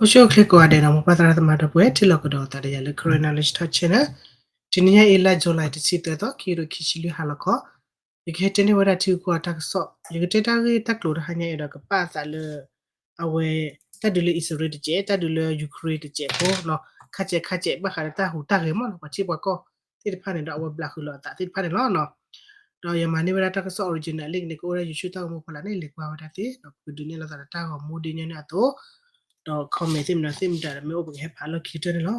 အိၣ်ဆူၣ်အိၣ်ချ့ကိးဂၤဒဲးနီၤ မိၢ်ပၢ်သရၣ်သမါဒီပုၢ်ဝဲၢ် ထံၣ်လိာ်ကဒီးသးဒီးယၤလၢ Karen Knowledge Talk Channel. တနံၤညါအံၤ လါ July တဆံသၢသီ ခံကထိခံဆံလွံၢ် ဟါလီၤခီ, ယကဟဲတဲန့ၢ်ဝဲဒၣ်ထံဂုၤကီၢ်ဂၤ တၢ်ကစီၣ်, ယကတဲတၢ်ဂ့ၢ်တၢ်ကျိၤတဟါညါအံၤဒီး ကပာ်အသးလၢ အဝဲ တၢ်ဒုးလၢအံၣ်စရ့လးတစဲး, တၢ်ဒုးလၢယူၤခရ့တစဲးဖိနီၤ, ခါစဲးခါစဲး ဘၣ်ဃးဒီးတၢ်ဟူးတၢ်ဂဲၤမးနီၤ ပှၤထံပှၤကီၢ်သ့ၣ်တဖၣ်န့ၣ်ဒီး အဝဲဘျးဃုာ်လီၤအသးသ့ၣ်တဖၣ်န့ၣ်လီၤ. ဒီးယမၤန့ၢ်ဝဲဒၣ်တၢ်ကစီၣ် original လံာ်န့ၣ် ကအိၣ်ဝဲဒၣ် YouTube တၢ်ဂီၤမူဖီလာ်န့ၣ် လဲၤကွၢ်ဝဲဒၣ်သ့, ပကဒုးနဲၣ်လိာ်သးဒီးတၢ်ဂီၤမူဒ်ညီနုၢ်အသိး, ဒီး comment သ့ၣ်မနုၤသ့ၣ်မတၤဒီး မ့ၢ်အိၣ်ပကဟဲဖးလီၢ်ခံကတၢၢ်န့ၣ်လီၤ.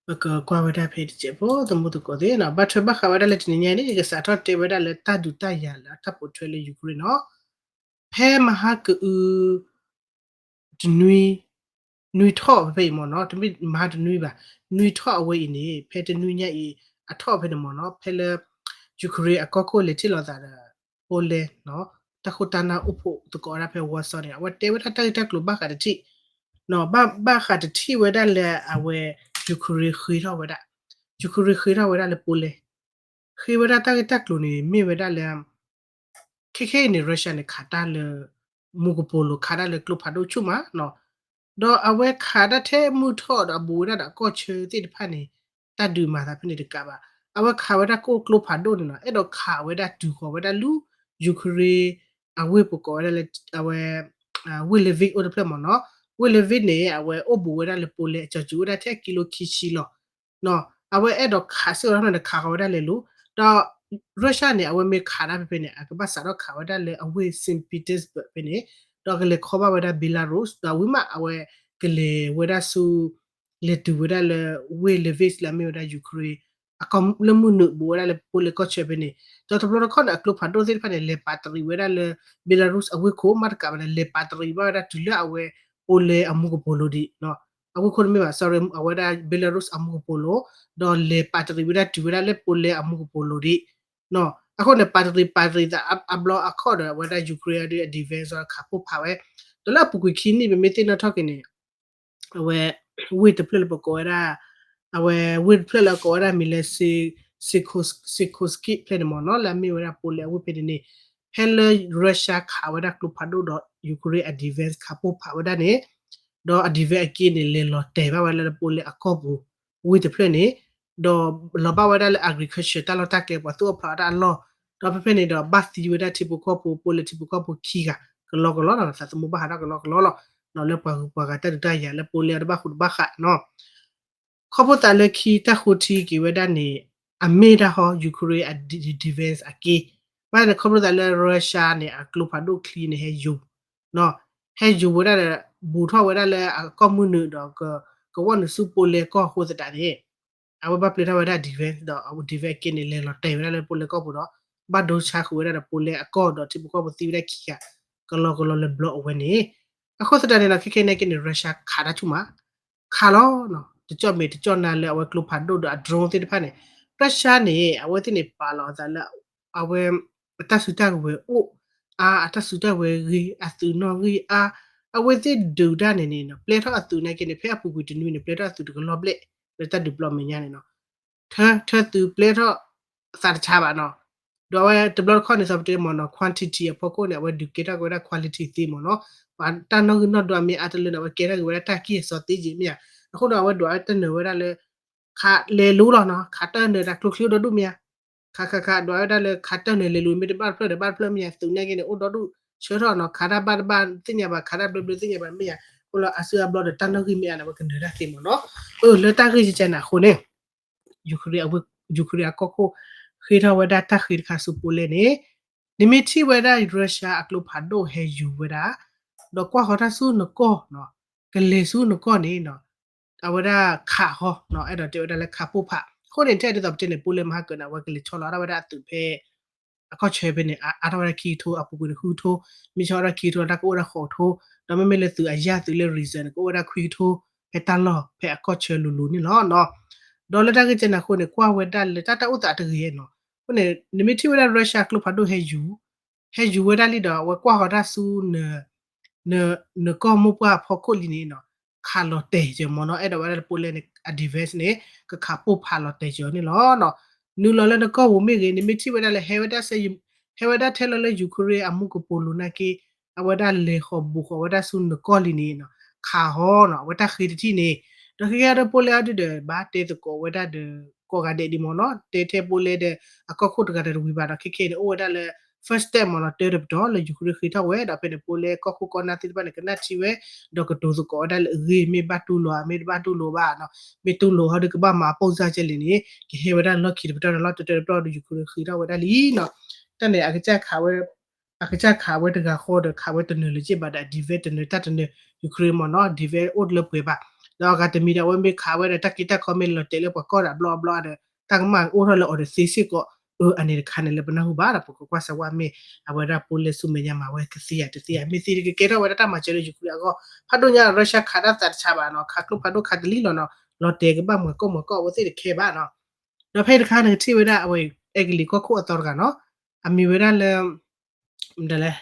ပကကွၢ်ဝဲဒၣ်ဖဲတစဲးဖိ သမူသကိးသ့ၣ်နီၤ, ဘၣ်ထွဲဘၣ်ဃးဝဲဒၣ်လၢတနံၤညါအံၤန့ၣ် ယကစးထီၣ်တဲဝဲဒၣ်လၢတၢ်ဒုးတၢ်ယၤလၢအတၢ်ပိာ်ထွဲလၢယူၤခရ့နီၤ, ဖဲမဟါကအု တနွံ, နွံထီၣ်ဖဲဖဲအံၤမ့ၢ်နီၤ, တမ့ၢ်မဟါတနွံဘၣ်, နွံထီၣ်အဝဲအံၤန့ၣ် ဖဲတနွံညါအံၤ အထီၣ်ဖဲန့ၣ်မ့ၢ်နီၤ, ဖဲလၢ ယူၤခရ့အကီၢ်ခိၣ်လဲၤထံၣ်လိာ်သးဒီး Poland နီၤ, တၢ်ခိၣ်တၢ်နၢ်အိၣ်ဖှိၣ်သကိးဝဲဒၣ်ဖဲ Warsaw န့ၣ် အဝဲတဲဝဲဒၣ်တၢ်ဂ့ၢ်တၢ်ကျိၤဘၣ်ဃးတထံၣ်, ဘၣ်ဃးတထံၣ်ဝဲဒၣ်လၢအဝဲ ယူၤခရ့ဃ့ထီၣ်ဝဲဒၣ်, ယူၤခရ့ဃ့ထီၣ်ဝဲဒၣ်လၢ Poland, ဃ့ဝဲဒၣ်တၢ်ဂ့ၢ်တၢ်ကျိၤန့ၣ် မ့ၢ်ဝဲဒၣ်လၢ ခဲခဲအံၤန့ၣ် Russia န့ၣ် ခးတၢ်လၢ မူကပိာ်လိၤ ခးတၢ်လၢကျိဖးဒိၣ်ဆူၣ်မးနီၤ, ဒီးအဝဲခးတၢ်ထဲမုၢ်ထီၣ်ဒီးအဘူးဝဲဒၣ်ဒီးအကီၢ်ဆၢသ့ၣ်တဖၣ်န့ၣ် တၢ်ဒုးမၤသးဖဲန့ၣ်တကးဘၣ်, အဝဲခးဝဲဒၣ်ကိၣ်ကျိဖးဒိၣ်န့ၣ်နီၤ, အဲၣ်ဒိးခးဝဲဒၣ်တုၤဃီၤဝဲဒၣ်လၢ ယူၤခရ့ အဝ့ၢ်ပကိးဝဲဒၣ်လၢ အဝဲ ဝ့ၢ် Lviv အိၣ်တဖျၢၣ်မ့ၢ်နီၤ, ဝ့ၢ် Lviv န့ၣ် အဝဲအိၣ်ဘူးဝဲဒၣ်လၢ Poland အကၠီၤစူၤဝဲဒၣ်ထဲကံလိခံဆံလီၤ. အဝဲအဲၣ်ဒိးခးစ့ၢ်ကီးထီၣ်န့ၣ် ခးဃီၤဝဲဒၣ်လဲၤလိၤ, ဒီး Russia န့ၣ် အဝဲမ့ၢ်ခးတၢ်ဖဲဖဲန့ၣ် အကဘၣ်စးထီၣ်ခးဝဲဒၣ်လၢအဝ့ၢ် Saint Petersburg ဖဲန့ၣ်, ဒီးကလဲၤခီဘၣ်ဝဲဒၣ် Belarus ဒီးဝံၤမးအဝဲ ကလဲၤဝဲဒၣ်ဆူ လဲၤတုၤဝဲဒၣ်လၢ ဝ့ၢ် Lviv လၢအမ့ၢ်ဝဲဒၣ်ယူၤခရ့ အကီၢ်လၢမုၢ်နုာ်ဘူးဝဲဒၣ်လၢ Poland ကီၢ်ဆၢဖဲန့ၣ်, ဒီးတဘျီတခီၣ်န့ၣ် အကျိဖးဒိၣ်သ့ၣ်တဖၣ်န့ၣ် လဲၤပာ်တရံးဝဲဒၣ်လၢ Belarus အဝ့ၢ်ခိၣ်မးတကးဘၣ်န့ၣ် လဲၤပာ်တရံးဘၣ်ဝဲဒၣ်တုၤလၢအဝဲ Poland အမူကပိာ်လိၤဒံး, အဝ့ၢ်ခိၣ်တမ့ၢ်ဘၣ် sorry အဝဲဒၣ် Belarus အမူကပိာ်လိၤ, ဒီးလဲၤပာ်တရံးဝဲဒၣ်တုၤဝဲဒၣ်လၢ Poland အမူကပိာ်လိၤဒံး, အဃိန့ၣ် ပာ်တရံးပာ်တရံးသးအဘျီအခီၣ်ဒီး အဝဲဒၣ်ယူၤခရ့အဒုးအ defense ခးပိၢ်ဖးဝဲ, ဒီးလၢအပူၤကွံာ်ခံနံၣ် ပမ့ၢ်သ့ၣ်နီၣ်ထီၣ်က့ၤန့ၣ် အဝဲ ဝ့ၢ်တဖျၢၣ်လၢပကိးဝဲဒၣ်, အဝဲဝ့ၢ်တဖျၢၣ်လၢအကိးဝဲဒၣ်မံၤလၢ Sikorsky ဖျၢၣ်န့ၣ်မ့ၢ်နီၤ လၢအမ့ၢ်ဝဲဒၣ် Poland အဝ့ၢ်ဖဲန့ၣ်န့ၣ်, ဖဲလၢ Russia ခးဝဲဒၣ်ကျိဖးဒိၣ်ဒီး Ukraine အ defense ခးပိၢ်ဖးဝဲဒၣ်န့ၣ်, ဒီးအ defense အက့န့ၣ် လဲၤလီၤတဲာ်ဘၣ်ဝဲလၢ Poland အကီၢ်ပူၤ ဝ့ၢ်တဖျၢၣ်န့ၣ်, ဒီးလီၤဘၣ်ဝဲဒၣ်လၢ agriculture တၢ်လီၢ်တၢ်ကျဲ ပှၤသူၣ်အိၣ်ဖျါအတၢ်အလီၢ်, ဒီးဖဲဖဲန့ၣ်ဒီး ဘၣ်သံဝဲဒၣ်ထံဖိကီၢ်ဖိ Poland ထံဖိကီၢ်ဖိခံဂၤ ကလီကလီလီၤ, သးသမူဘၣ်ဃးဒီးကလီကလီလီၤ, ဒီးလၢပှၤဂုၤပှၤဂၤတၢ်ဒုးတၢ်ယၤလၢ Poland အတဘၣ်ဃူတဘၣ်ဃးနီၤ ခီဖျိသးလၢခံတၢ်ဃိထံက့ၤဝဲဒၣ်န့ၣ်, အမ့ၢ်တၢ်ဟီ Ukraine အ defense အက့, ဘၣ်န့ၣ်ခီဖျိသးလၢ Russia န့ၣ် အကျိဖးဒိၣ်ချံန့ၣ် ဟဲယိၤ, ဟဲယိၤဝဲဒၣ်ဒီး ဘူးထီၣ်ဝဲဒၣ်လၢအကီၢ်မုၢ်နုာ်ဒီး ကဝီၢ်နုာ်ဆူ Poland ကီၢ်အဃိသတးန့ၣ်, အဝဲဘၣ်ပျဲထီၣ်ဝဲဒၣ် defense ဒီး defense အက့န့ၣ် လဲၤလီၤတဲာ်ဝဲဒၣ်လၢ Poland ကီၢ်ပူၤဒီး ဘၣ်ဒိဆါဃုာ်ဝဲဒၣ်ဒီး Poland အကီၢ်ဒီးထံဖိကီၢ်ဖိသံဝဲဒၣ်ခံဂၤ ကလီကလီလၢဘျီအဝဲန့ၣ်, အဃိသတးန့ၣ်ဒီး ခဲခဲန့ၣ်က့န့ၣ် Russia ခးတၢ်ဆူၣ်မး ခးလီၤ, တကၠီၣ်မဲာ်တကၠီၣ်နါလၢအဝဲကျိဖးဒိၣ်ဒီး အ drone သ့ၣ်တဖၣ်န့ၣ်, Russia န့ၣ် အဝဲသ့ၣ်န့ၣ်ပာ်လီၤအသးလၢ အဝဲ အတၢ်စုတၢ်ကဝဲၤအိၣ်အါ, အတၢ်စုတၢ်ကဝဲၤဂ့ၤ, အသုးနီၣ်ဂံၢ်အါ, အဝဲသ့ၣ်ဒုးတၢ်န့ၣ်န့ၣ် ပျဲထီၣ်အသုးနာ်က့န့ၣ် ဖဲအပူၤကွံာ်တနွံန့ၣ် ပျဲထီၣ်အသုးတကလီၢ်ဘျဲၣ် လၢတၢ်ဒုးပျီမဲာ်ညါန့ၣ်နီၤ ထၢ ထၢသုးပျဲထီၣ်သးတဆါဘၣ်နီၤ, ဒီးအဝဲတဘျီတခီၣ်န့ၣ် စီၤပတဲမ့ၢ်နီၤ quantity အဖီခိၣ်န့ၣ် အဝဲဒုးကဲထီၣ်က့ၤဝဲဒၣ် quality သ့မ့ၢ်နီၤ, ပှၤတၢ်နီၣ်ဂံၢ်နီၣ်ဒွးမ့ၢ်အါတလၢန့ၣ် အဝဲကဲထီၣ်က့ၤဝဲဒၣ်တၢ်ကံၢ်အစီသ့က့ၤမ့ၢ်ဧါ, အဃိဒီးအဝဲဒွးဝဲတၢ်နၢၤဝဲဒၣ်လၢ ခးလဲၤလိၤလီၤနီၤ, ခးတၢ်နၢၤတၢ်ကျိချံအိၣ်ဒီဒူၣ်မ့ၢ်ဧါ, ခးခးခးဒွးဝဲဒၣ်လၢခးတၢ်နၢၤလဲၤလိၤမ့ၢ်တဘၣ်တဖျၢၣ်ဒီးဘၣ်တဖျၢၣ်မ့ၢ်ဧါ, သုးနာ်က့န့ၣ် အိၣ်ဒီဒူၣ်ဆၢထီၣ်နီၤ, ခးတၢ်ဘၣ်တဘၣ်သ့ၣ်ညါဘၣ်, ခးတၢ်ဘျၢဘျၢသ့ၣ်ညါဘၣ်မ့ၢ်ဧါ, အိၣ်လၢအစုအဘျီဒီးတၢ်နီၣ်ဂံၢ်မ့ၢ်ဧါန့ၣ် အဝဲကနၢၤတၢ်သ့မ့ၢ်နီၤ, လၢတၢ်ဂ့ၢ်ကဲန့ၣ်အဃိန့ၣ် ယူၤခရ့အကီၢ်ခိၣ် ဃ့ထီၣ်ဝဲဒၣ်တၢ်ဃ့တခါဆူ Poland န့ၣ်, နမ့ၢ်ထံၣ်ဝဲဒၣ် Russia အကျိဖးဒိၣ်ဟဲယူၤဝဲဒၣ်, ဒီးကွၢ်ဃီၤတၢ်ဆူနကီၢ်, ကလဲၤဆူနကီၢ်န့ၣ်, အဝဲဒၣ်ခးဃီ, အဲၣ်ဒိးတဲဝဲဒၣ်လၢခးပိၢ်ဖး, အဃိန့ၣ် ထဲဒ်သိးပတဲန့ၣ် Poland မဟါကၢန့ၣ် အဝဲကလဲၤဆီလီၤဒၣ်ဝဲဒၣ်အသုးဖဲ အကီၢ်ဆၢဖဲန့ၣ် အါထီၣ်ဝဲဒၣ်ခံကထိ အပူၤကွံာ်န့ၣ်ဃုကထိ, မ့ၢ်ဆီလီၤဒၣ်ခံကထိ တၢ်ကအိၣ်ဝဲဒၣ်ဃိးကထိ, ဒီးမ့မ့ၢ်လၢသုးအယၢ်သုးလၢ reserve န့ၣ် ကအိၣ်ဝဲဒၣ်ခွံကထိ ဖဲတၢ်လီၢ်ဖဲအကီၢ်ဆၢလိၤလိၤန့ၣ်လီၤ. ဒီးလၢတၢ်ဂ့ၢ်ကဲန့ၣ်အဃိန့ၣ် ကွၢ်ဝဲဒၣ်လၢတၢ်တၢ်အိၣ်သးတဂ့ၤနီၤ, အဃိန့ၣ် နမ့ၢ်ထံၣ်ဝဲဒၣ် Russia ကျိဖးဒိၣ်ဟဲယူၤ, ဟဲယူၤဝဲဒၣ်လံဒီး အဝဲကွၢ်ဃီၤတၢ်ဆူ နကီၢ်မိၢ်ပှၢ်အဖီခိၣ်လံန့ၣ်နီၤ, ခးလီၤတဲာ်စၢၤမ့ၢ်နီၤ, အဲၣ်ဒိးဝဲဒၣ်လၢ Poland န့ၣ် အ defense န့ၣ် ကခးပိၢ်ဖးလီၤတဲာ်စၢၤန့ၣ်လီၤ. နုာ်လီၤလၢနကီၢ်ပူၤမ့ၢ်ဂ့ၤ, နမ့ၢ်ထံၣ်ဝဲဒၣ်လၢ ဟဲဝဲဒၣ်ထဲလီၤလၢ Ukraine အမူကပိာ်လိၤနာ်က့, အဝဲဒၣ်လဲၤဃီၤဘူးဃီၤဝဲဒၣ်ဆူနကီၢ်လံန့ၣ်နီၤ, ခးဟီနီၤ အဝဲတၢ်ဃ့တထံၣ်န့ၣ်, ဒီးခဲကဲဒီး Poland အဒုဒီး ဘၣ်တဲသကိးဝဲဒၣ်ဒီး ကိးဂၤဒဲးဒံးမ့ၢ်နီၤ တဲထဲ Poland ဒီး အကီၢ်ခိၣ်တဂၤဒီးတဝံၤဘၣ်ဒီး ခဲခဲန့ၣ် အိၣ်ဝဲဒၣ်လၢ first step မ့ၢ်နီၤ တၢတပတီၢ်လၢ Ukraine ဃ့ထီၣ်ဝဲ ဒီးဖဲန့ၣ် Poland ကီၢ်ခိၣ်ကီၢ်နၢ်သ့ၣ်တဖၣ်န့ၣ် ကနၣ်ထံဝဲ ဒီးကတိၤသကိးဝဲဒၣ်လၢအဂ့ၢ် မ့ၢ်ဘၣ်တူၢ်လိာ်ဧါ မ့ၢ်တဘၣ်တူၢ်လိာ်ဘၣ်နီၤ, မ့ၢ်တူၢ်လိာ်ဟီဒီး ကဘၣ်မၤအပိၢ်စၢ်ကဲလံန့ၣ် ကဟဲဝဲဒၣ်လီၢ်ခံတပတီၢ်ဒီး လီၢ်တတၢတပတီၢ်ဒီး Ukraine ဃ့ထီၣ်ဝဲဒၣ်လံနီၤ, တၢ်န့ၣ် အကစၢ်ခးဝဲ အကစၢ်ခးဝဲတဂၤဃီဒီး ခးဝဲတနၢၤလၢၤဘၣ်ဒီး အ defense တနၢၤ တၢ်တနၢၤ Ukraine မ့ၢ်နီၤ defense အိၣ်လၢပှဲၤဘၣ်, ဒီးအဂၤတမံၤဒီး အဝဲမ့ၢ်ခးဝဲဒီး တၢ်က့တၢ်ခီမ့ၢ်လီၤတဲာ်လၢပှၤကီၢ်ဒီးဘျီဘျီဒီး တၢ်ကမၣ်အိၣ်ထီၣ်လၢအီၤဒီးသ့စ့ၢ်ကီး, အၢ အန့ၣ်တခါန့ၣ်လၢပနၢ်ဟူဘၣ်ဒီး ပကကွၢ်စၢၤဝဲမ့ၢ် အဝဲဒၣ် Poland ဆူမဲာ်ညါမၤဝဲကသ့ဧါတသ့ဧါ, မ့ၢ်သ့ကကဲထီၣ်ဝဲဒၣ်တၢ်မၤစၢၤလၢ Ukraine အဂီၢ်, ဖးဒိၣ်ညါ Russia ခးတၢ်သးတဆါဘၣ်နီၤ, ခးကျိဖးဒိၣ်ခးကလံၤလီၤနီၤ, လီၤတဲာ်ကဘၣ်မၤကီၢ်မၤကီၢ် အဝဲသ့ၣ်တခဲဘၣ်နီၤ, ဒီးဖဲတခါန့ၣ်ကထံၣ်ဝဲဒၣ်အဝဲ အဲကလံးကီၢ်ခိၣ်အသီတဂၤနီၤ, အမံၤဝဲဒၣ်လၢ မတၤလဲၣ်,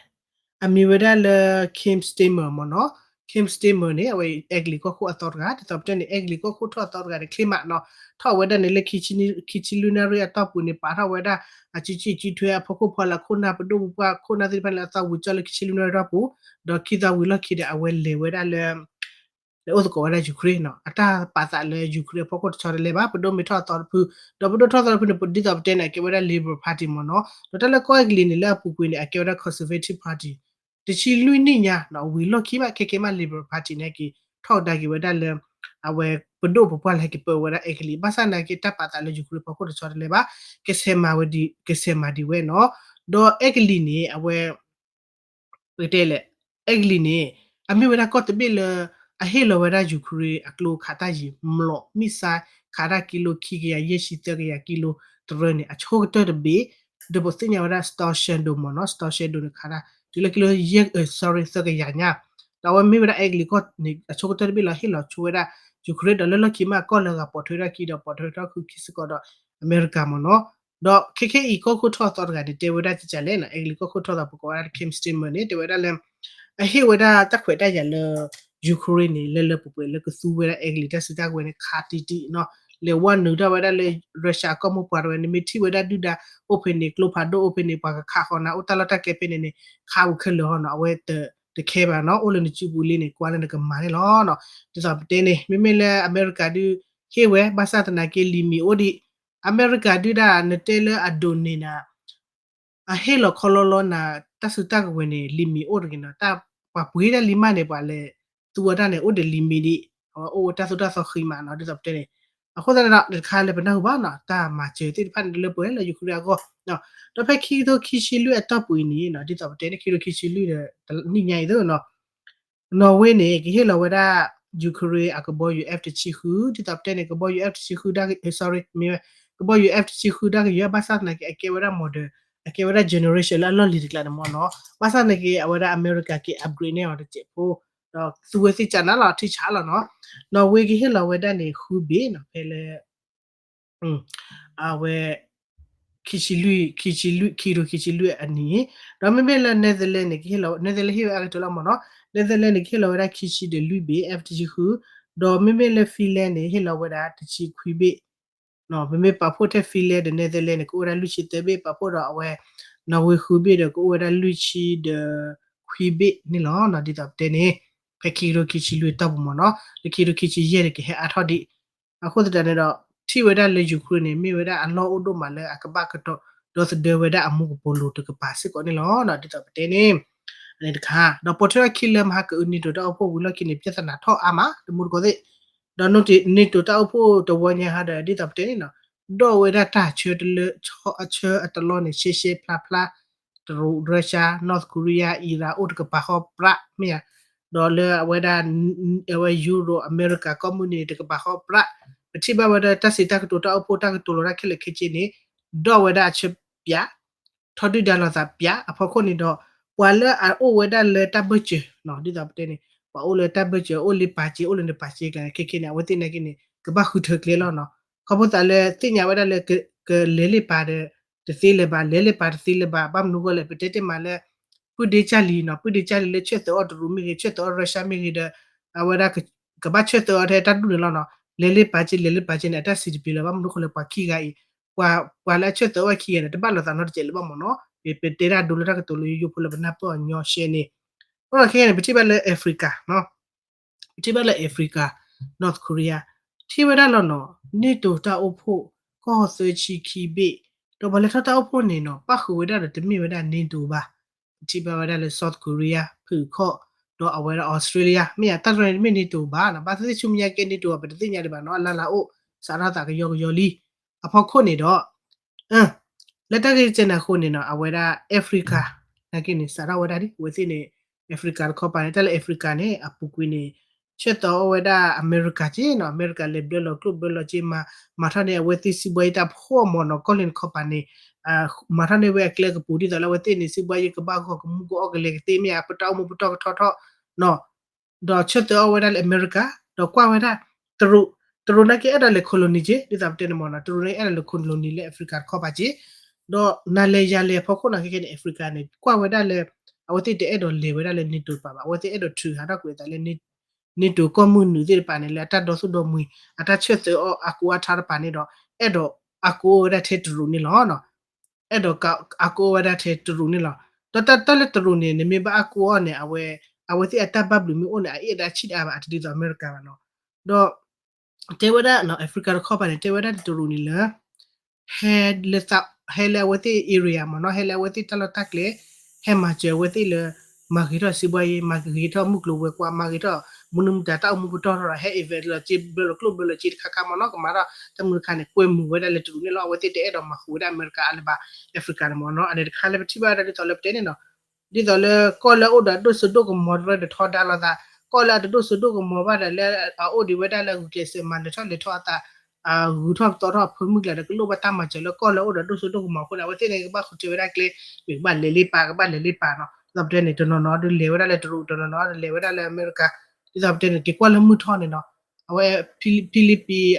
အမံၤဝဲဒၣ်လၢ Keir Starmer မ့ၢ်နီၤ, Keir Starmer န့ၣ် အဝဲအဲကလံးကီၢ်ခိၣ်အသီတဂၤ, ဒ်သိးပတဲန့ၣ် အဲကလံးကီၢ်ခိၣ်ထီၣ်အသီတဂၤန့ၣ် ချ့မးနီၤ, ထီၣ်ဝဲဒၣ်န့ၣ်လၢ ခံဆံလွံၢ်နၣ်ရံၣ်အတီၢ်ပူၤန့ၣ် ပာ်ထီၣ်ဝဲဒၣ် အစုကံစုထွဲ အဖီခိၣ်ဖီလာ် ခိၣ်နၢ်ပဒိၣ်ပပှၢ်ခိၣ်နၢ်သ့ၣ်တဖၣ်လၢအသီဝံၤကၠီလၢ ခံဆံလွံၢ်နၣ်ရံၣ်အတီၢ်ပူၤ, ဒီးခံသီဝံၤလီၢ်ခံဒီး အဝဲလဲၤဝဲဒၣ်လၢ လဲၤအိၣ်သကိးဝဲဒၣ် Ukraine နီၤ, အတၢ်ပာ်သးလၢ Ukraine အဖီခိၣ်တဆီတလဲဘၣ်, ပဒိၣ်မ့ၢ်ထီၣ်အသီတဖု, ဒီးပဒိၣ်ထီၣ်သီတဖုန့ၣ် ဒ်သိးပတဲန့ၣ် အကဲဝဲဒၣ် Liberal Party မ့ၢ်နီၤ, ဒီးတၢ်လၢကီၢ်အဲကလံးန့ၣ် လၢအပူၤကွံာ်န့ၣ် အကဲဝဲဒၣ် Conservative Party, တဆံလွံၢ်နံၣ်ညါနီၤ ဝံၤလီၢ်ခံဘၣ် ခဲကဲမး Liberal Party န့ၣ်က့ၤ ထီၣ်ကဒါက့ၤဝဲဒၣ်လၢ အဝဲပဒိၣ်ပပှၢ်လၢဟဲက့ၤပၢဝဲဒၣ်အဲကလံး, ဘၣ်ဆၣ်သနာ်က့ တၢ်ပာ်သးလၢ Ukraine အဖီခိၣ်တဆီတလဲဘၣ်, ကဆဲးမၤဝဲဒ် ကဆဲးမၤဒံးဝဲနီၤ, ဒီးအဲကလံးန့ၣ် အဝဲ ပကတဲလဲၣ်, အဲကလံးန့ၣ် အမ့ၢ်ဝဲဒၣ်ကီၢ်တဘ့ၣ်လၢ အဟ့ၣ်လီၤဝဲဒၣ် Ukraine အကျိခးတၢ်ယံာ် မျီး missile ခးတၢ်ကံလိခံကယၤယဲၢ်ဆံသၢကယၤကံလိတရၢန့ၣ် အဆိကတၢၢ်တဘ့ၣ်, ဒီးပသ့ၣ်ညါဝဲဒၣ် Storm Shadow မ့ၢ်နီၤ, Storm Shadow န့ၣ် ခးတၢ်တုၤလၢကံလိယဲၢ် sorry သၢကယၤညါ, ဒီးအဝဲမ့ၢ်ဝဲဒၣ်အဲကလံးကီၢ်န့ၣ် အဆိကတၢၢ်တဘ့ၣ်လီၤ ဟ့ၣ်လီၤဆိဝဲဒၣ် Ukraine ဒီးလၢလီၢ်ခံမး ကီၢ်လၢအဂၤပိာ်ထွဲထီၣ်ခံဒီးပိာ်ထွဲထီၣ်ဃုခံစ့ၢ်ကီးဒီး အမဲရကၤမ့ၢ်နီၤ, ဒီးခဲခဲအံၤကီၢ်ခိၣ်ထီၣ်အသီတဂၤန့ၣ် တဲဝဲဒၣ်ကကလဲၣ်နီၤ, အဲကလံးကီၢ်ခိၣ်ထီၣ်သီပကိးဝဲဒၣ် Keir Starmer န့ၣ် တဲဝဲဒၣ်လၢ အဟ့ၣ်ဝဲဒၣ်တၢ်ခွဲးတၢ်ယာ်လၢ Ukraine န့ၣ် လၢလၢပှဲၤပှဲၤလၢကသူဝဲဒၣ်အဲကလံးတၢ်စုတၢ်ကဝဲၤန့ၣ် ခးတံၢ်တံၢ်နီၤ, လဲၤဝဲနုာ်ထီၣ်ဝဲဒၣ်လၢ Russia အကီၢ်မိၢ်ပှၢ်တဝဲ နမ့ၢ်ထံၣ်ဝဲဒၣ်ဒုၣ်ဒါအိၣ်ဖဲန့ၣ် ကျိဖးဒိၣ်အိၣ်ဖဲန့ၣ် ပှၤကခးဃီၤနၤ အိၣ်တၢ်လီၢ်တၢ်ကျဲဖဲန့ၣ်န့ၣ် ခးဝံၤခဲလၢာ်ဟီနီၤ, အဝဲတ တခဲဘၣ်နီၤ, အိၣ်လၢနစုပူၤလံန့ၣ် ကွၢ်လၢနကမၤန့ၣ်လီၤနီၤ, ဒ်သိးပတဲန့ၣ် မ့မ့ၢ်လၢအမဲရကၤဒုး ဟ့ၣ်ဝဲ ဘၣ်ဆၣ်သနာ်က့ လံာ်မံၤအိၣ်ဒံး, အမဲရကၤဒုၣ်ဒါ နတဲလၢအဒိးန့ၢ်နၤ အဟ့ၣ်လီၤခီလီလီနၤ တၢ်စုတၢ်ကဝဲၤန့ၣ် လံာ်မံၤအိၣ်တဂ့ၤနီၤ, တၢ်ပှၤပှ့ၤတၢ်လံမးန့ၣ် ပှၤလဲၤသူဝဲတၢ်န့ၣ် အိၣ်ဒီးလံာ်မံၤဒံး, အဝဲအိၣ်ဝဲတၢ်သိၣ်တၢ်သီဃံမးနီၤ, ဒ်သိးပတဲန့ၣ်, အဃိသတးဒီး တခါလၢပနၢ်ဟူဘၣ်နီၤ တၢ်မၤစၢၤသ့ၣ်တဖၣ်န့ၣ် လၢပှဲၤလၢ Ukraine အဂီၢ်, ဒီးဖဲခံကထိခံဆံလွံၢ်အတီၢ်ပူၤအံၤန့ၣ်နီၤ ဒ်သိးပတဲန့ၣ် ခံကထိခံဆံလွံၢ်ဒီး နံၣ်ညါအံၤသ့ၣ်နီၤ Norway န့ၣ် ကဟ့ၣ်လီၤဝဲဒၣ် Ukraine အကဘီယူၤ F တဆံဃု, ဒ်သိးပတဲန့ၣ် ကဘီယူၤ F တဆံဃု ဒၣ် sorry မ့ၢ်ဝဲ ကဘီယူၤ F တဆံဃု ဒၣ်ကယၤ ဘၣ်ဆၣ်သနာ်က့ အကဲဝဲဒၣ် modern အကဲဝဲဒၣ် generation လၢအလီၢ်လံၤတကျါန့ၣ်မ့ၢ်နီၤ, ဘၣ်ဆၣ်သနာ်က့ အဝဲဒၣ်အမဲရကၤက့ၤ upgrade န့ၢ်အီၤတစဲးဖိ, ဒီးသူဝဲသ့ၣ်ကနၣ်လီၤ ထံၣ်ဆးလီၤနီၤ, Norway ကဟ့ၣ်လီၤဝဲဒၣ်န့ၣ် ဃုဘ့ၣ်နီၤ ဖဲလၢ အဝဲ ခံဆံလွံၢ် ခံဆံလွံၢ် ခံကထိခံဆံလွံၢ်အနံၣ်, ဒီးမ့မ့ၢ်လၢ Netherlands န့ၣ် ကဟ့ၣ်လီၤ Netherlands ဟ့ၣ်ဝဲအါကတၢၢ်လီၤမ့ၢ်နီၤ, Netherlands န့ၣ် ကဟ့ၣ်လီၤဝဲဒၣ်ခံဆံဒီးလွံၢ်ဘ့ၣ် F တဆံဃု, ဒီးမ့မ့ၢ်လၢ Finland န့ၣ် ဟ့ၣ်လီၤဝဲဒၣ်တဆံခွံဘ့ၣ်, မ့မ့ၢ်ပာ်ဖှိၣ်ထဲ Finland ဒီး Netherlands န့ၣ် ကအိၣ်ဝဲဒၣ်လွံၢ်ဆံသၢဘ့ၣ်, ပာ်ဖှိၣ်ဒီးအဝဲ Norway ဃုဘ့ၣ်ဒီး ကအိၣ်ဝဲဒၣ်လွံၢ်ဆံဒီးခွံဘ့ၣ်န့ၣ်လီၤ. ဒ်သိးပတဲန့ၣ် ဖဲခံကထိခံဆံလွံၢ်တီၢ်ပူၤမ့ၢ်နီၤ, လၢခံကထိခံဆံယဲၢ်န့ၣ် ကဟဲအါထီၣ်ဒံး. အဃိသတးန့ၣ်ဒီး ထံၣ်ဝဲဒၣ်လၢ Ukraine န့ၣ် မ့ၢ်ဝဲဒၣ်အလီၢ်အိၣ်ဒိၣ်မးလၢအကဘၣ်ကတီၤဒီသဒၢဝဲဒၣ်အမူကပိာ်လိၤတကပၤစ့ၢ်ကီးန့ၣ်လီၤ. ဒ်သိးပတဲန့ၣ် အန့ၣ်တခါ ဒီးပိာ်ထွဲထီၣ်ခံလၢမဟါကအု NATO တၢ်အိၣ်ဖှိၣ်ဝံၤလီၢ်ခံန့ၣ် ပြဿနာထီၣ်အါမး တမူတကိးသ့ၣ်, ဒီး NATO တၢ်အိၣ်ဖှိၣ်တဝီညါဟါဒီး ဒ်သိးပတဲန့ၣ်နီၤ ဒီးဝဲဒၣ်တၢ်ဆၢတလၢ အဆၢအတလီၢ်န့ၣ် ရှဲရှဲဖျါဖျါ တရူး Russia North Korea Iran အိၣ်တကပၤဃီပြး မ့ၢ်ဧါ, ဒီးလၢအဝဲဒၣ် အဝဲ Europe အမဲရကၤကီၢ်မုၢ်န့ၣ် တကပၤဃီပြး, ပထံၣ်ဘၣ်ဝဲဒၣ်တၢ်စံးတၢ်ကတိၤ တၢ်အိၣ်ဖှိၣ်တၢ်ကတိၤလီၤတၢ်ခဲလၢာ်ခဲဆ့န့ၣ် ဒီးဝဲဒၣ်အဆၢပၠး ထီဒုၣ်ဒါလိာ်သးပၠးအဖီခိၣ်န့ၣ်ဒီး ပှၤလၢအအိၣ်ဝဲဒၣ်လၢတၢ်ဘၢၣ်စၢၤ ဒ်သိးပတဲန့ၣ် ပှၤအိၣ်လၢတၢ်ဘၢၣ်စၢၤ အိၣ်လၢပာ်စ့ အိၣ်လၢနပာ်စ့ကျါန့ၣ် ခဲခဲန့ၣ် အဝဲသ့ၣ်နာ်က့န့ၣ် ကဘၣ်ဃုထၢကျဲလီၤနီၤ. ခီဖျိသးလၢသ့ၣ်ညါဝဲဒၣ်လၢ ကလဲၤလၢပာ်ဒီး တသ့လၢၤဘၣ် လဲၤလၢပာ်တသ့လၢၤဘၣ် ဘၣ်မနုၤအဃိလဲၣ် ပတဲတ့ၢ်မးလၢ ပုၢ်ဒ့ကၢ်လံၤနီၤ ပုၢ်ဒ့ကၢ်လံၤလၢဆၢၣ်သၢအီၤတရူးမ့ၢ်ဂ့ၤ ဆၢၣ်သၢအီၤ Russia မ့ၢ်ဂ့ၤဒီး အဝဲဒၣ် ကဘၣ်ဆၢၣ်သၢအီၤထဲတၢ်ဒူၣ်န့ၣ်လီၤနီၤ. လဲၤလၢပာ်စ့ လဲၤလၢပာ်စ့န့ၣ် အတၢ်စံးတပျ့ၤလၢၤ ဘၣ်မနုၤအဃိလဲၣ် ပှၤခံဂၤအံၤ ပှၤ ပှၤလၢအဆၢၣ်သၢအီၤခံဂၤန့ၣ် တဘၣ်လိာ်သးနီတစဲးလၢၤဘၣ်မ့ၢ်နီၤ. ပတဲဒၣ်ဒိလၢတၢ်ကတိၤလၢယိယိဖိလၢပနၢ်ပၢၢ်အီၤညီရှဲန့ၣ် အဃိခဲခဲန့ၣ် ပထံၣ်ဘၣ်လၢ Africa နီၤ ထံၣ်ဘၣ်လၢ Africa, North Korea, ထံၣ်ဝဲဒၣ်လီၤနီၤ, NATO တၢ်အိၣ်ဖှိၣ် ကီၢ်သၢဆံခံဘ့ၣ်, ဒီးပှၤလဲၤထီၣ်တၢ်အိၣ်ဖှိၣ်န့ၣ်နီၤ ပၣ်ဃုာ်ဝဲဒၣ်ဒီးတမ့ၢ်ဝဲဒၣ် NATO ဘၣ်. ပထံၣ်ဘၣ်ဝဲဒၣ်လၢ South Korea ဖုၣ်ခီၣ်, ဒီးအဝဲဒၣ် Australia မ့ၢ်ဧါ, တၢ်တရၢန့ၣ်တမ့ၢ် NATO ဘၣ်နီၤ, ဘၣ်သ့ၣ်သ့ၣ်ဆူမဲာ်ညါကဲ NATO အပတသ့ၣ်ညါဒံးဘၣ်နီၤ, အလၢ်လၢ်အိၣ် စးထီၣ်သးကယီကယီလံ. အဖီခိၣ်န့ၣ်ဒီး လၢတၢ်ဂ့ၢ်ကဲန့ၣ်အဃိန့ၣ်နီၤ အဝဲဒၣ် Africa နာ်က့န့ၣ် စးထီၣ်ဝဲဒၣ်ဒ် အဝဲသ့ၣ်န့ၣ် Africa တခီပၤန့ၣ် တၢ်လၢ Africa န့ၣ် အပူၤကွံာ်န့ၣ် ဆၢသၢအီၣ်ဝဲဒၣ်အမဲရကၤက့နီၤ, အမဲရကၤလဲၤဘျၢလီၤကျိၣ်ဘျၢလီၤစ့ မၤထီၣ်န့ၢ်အဝဲသ့ၣ်စံးဘှါယံၤတၢ်ဖှီၣ်မးနီၤ, ကီၢ်လ့ၣ်တခီပၤန့ၣ် မၤထီၣ်န့ၢ်ဝဲအကျဲကပူၤ ဒ်သိးလၢအဝဲသ့ၣ်န့ၣ် စံးဘှါယံၤကဘၣ်ဂီၤကမူၣ်ကအီၣ်ကလဲၤကသ့မ့ၢ်ဧါ, ပတၢ်အိၣ်မူပတီၢ်ကထီထီၣ်နီၤ ဒီးဆၢသၢအီၣ်ဝဲဒၣ်လၢအမဲရကၤ, ဒီးကွၢ်ဝဲဒၣ် တရူး, တရူးနာ်က့အဲၣ်ဒိးလဲၤ colony က့ ဒ်သိးပတဲန့ၣ်မးနီၤ, တရူးနာ်က့အဲၣ်ဒိးလဲၤ colony လၢ Africa တခီပၤက့, ဒီးနၤလဲၤယၤလဲၤအဖီခိၣ်နာ်က့ခဲန့ၣ် Africa န့ၣ် ကွၢ်ဝဲဒၣ်လၢ အဝဲသ့ၣ်တအဲၣ်ဒိးလဲၤဝဲဒၣ်လၢ NATO တပၤဘၣ်, အဝဲသ့ၣ်အဲၣ်ဒိးထုးဟးထီၣ်ကွံာ်အသးလၢ NATO ကီၢ်မုၢ်နုာ်သ့ၣ်တပၤန့ၣ် လၢအတၢ်ဒီသဒိၣ်မှံၤ အတၢ်ဆၢသၢအီၣ်အါကိးအါထါတပၤန့ၣ်ဒီး အဲၣ်ဒိးအါကိးအီၣ်ဝဲဒၣ်ထဲတရူးန့ၣ်လီၤ. အဲၣ်ဒိးအါကိးအီၣ်ဝဲဒၣ်ထဲတရူးန့ၣ်လီၤ. ဒီးတၢ်လၢတရူးန့ၣ် နမ့ၢ်ဘၣ်အါကိးအီၣ်န့ၣ် အဝဲ အဝဲသ့ၣ်အတၢ်ဘၣ်ဘျုးမ့ၢ်အိၣ်န့ၣ် အအ့ၣ်အတၢ်ဆံၣ်တအါဘၣ် အတဒ်သိးအမဲရကၤဘၣ်နီၤ. ဒီး တဲဝဲဒၣ် Africa တခီပၤန့ၣ် တဲဝဲဒၣ်တရူးန့ၣ်လၢ ဟဲလၢအဝဲသ့ၣ် area မ့ၢ်နီၤ, ဟဲလၢအဝဲသ့ၣ်တၢ်လီၢ်တၢ်ကျဲ, ဟဲမၤစၢၤအဝဲသ့ၣ်လၢ မၤဂ့ၤထီၣ်စံးဘှါယံၤ, မၤဂ့ၤထီၣ်မုၢ်ကျိၤဝဲၤကွာ်, မၤဂ့ၤထီၣ်မနုၤမတၤတၢ်အိၣ်မူပတီၢ်ထီၣ်ဒီး ဟဲ invade လီၤစ့ ဘျၢလီၤကျိၣ်ဘျၢလီၤစ့တခါခါမ့ၢ်နီၤ, ကမၤထီၣ်တၢ်မနုၤတခါန့ၣ် ကွဲမုာ်ဝဲဒၣ်လၢတရူးန့ၣ်လီၤ. အဝဲသ့ၣ်တအဲၣ်ဒိးမၤဃုာ်ဝဲဒၣ်အမဲရကၤအါလၢၤဘၣ် Africa န့ၣ်မ့ၢ်နီၤ. အန့ၣ်တခါလၢပထံၣ်ဘၣ်ဝဲဒၣ်ဒ်သိးလၢပတဲန့ၣ်နီၤ ဒ်သိးလၢကီၢ်လၢအအိၣ်ဒီးအဒိၣ်စိဒိၣ်ကမီၤတရၢဒီးထီဒါလိာ်သး, ကီၢ်လၢအတဒိၣ်စိဒိၣ်ကမီၤဘၣ်ဒီးလၢအအိၣ်ဒံးဝဲဒၣ်လၢအဂုာ်ကျဲးစၢးမၤလဲၤထီၣ်လဲၤထီအသး, ဂုၤထီၣ်ပသီထီၣ်အဖၢမုၢ်ကျၢ်ဒီးကလိၣ်ဘၣ်တၢ်မၤစၢၤလၢကီၢ်လၢအအိၣ်ဒီးအဒိၣ်စိဒိၣ်ကမီၤအဃိန့ၣ် အဝဲသ့ၣ်န့ၣ်ကဘၣ်ဃုထၢဝဲဒၣ်ကျဲ, မ့ၢ်ကဘၣ်လဲၤလ့ပာ် ကဘၣ်လဲၤလ့ပာ်နီၤ. ဒ်သိးပတဲန့ၣ် တနီၤနီၤဒီးလဲၤဝဲဒၣ်လၢတရူး, တနီၤနီၤဒီးလဲၤဝဲဒၣ်လၢအမဲရကၤ, ဒ်သိးပတဲန့ၣ် က့ၤကွၢ်လၢမုၢ်ထီၣ်န့ၣ်နီၤ, အဝဲ Philippines